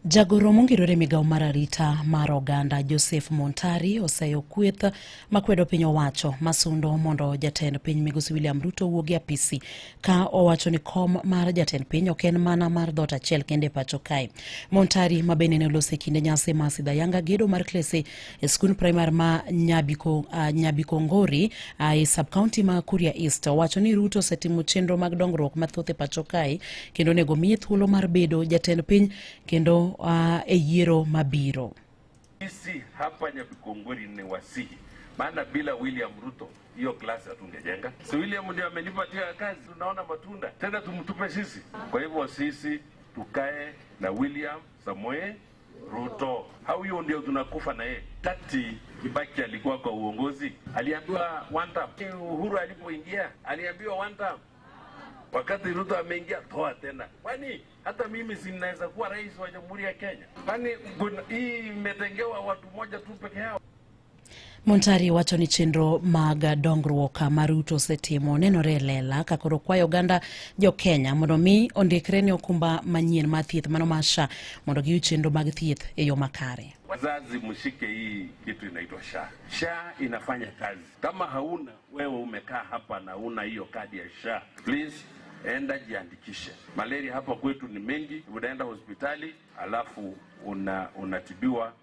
Jagoro mongirore e migawo mar arita mar oganda Joseph Montari oseyo kweth makwedo piny owacho masundo mondo jatend piny migosi William Ruto owuog e apisi ka owacho ni kom mar jatend piny ok en mana mar dhoot achiel kende e pacho kae. Montari ma bende ne oloso e kinde nyasi ma sidhayanga gedo mar klese e skund primar ma Nyabikongori e sub county ma Kuria East owacho ni Ruto osetimo chenro mag dongruok mathoth e pacho kae kendo onego miye thuolo mar bedo jatend piny kendo e yiero mabiro. Sisi hapa Nyabikongori ni wasihi, maana bila William Ruto hiyo klasi hatungejenga. Si William ndio amenipatia kazi, tunaona matunda tena tumtupe sisi? Kwa hivyo sisi tukae na William Samoei Ruto, huyo ndio tunakufa na yeye. Tati Kibaki alikuwa kwa uongozi, aliambiwa one term. Uhuru alipoingia aliambiwa one term. Wakati Ruto ameingia toa tena. Kwani hata mimi si ninaweza kuwa rais wa Jamhuri ya Kenya? Kwani hii imetengewa watu moja tu peke yao? Montari wacho ni chenro mag dongruok ma Ruto osetimo nenore e lela ka koro kwayo oganda jo Kenya mondo mi ondikre ne okumba manyien mar thieth mano mar SHA mondo giyud chenro mag thieth e yo makare. Wazazi mshike hii kitu inaitwa SHA. SHA inafanya kazi. Kama hauna wewe umekaa hapa na una hiyo kadi ya SHA, please enda jiandikishe. Malaria hapa kwetu ni mengi, unaenda hospitali alafu unatibiwa.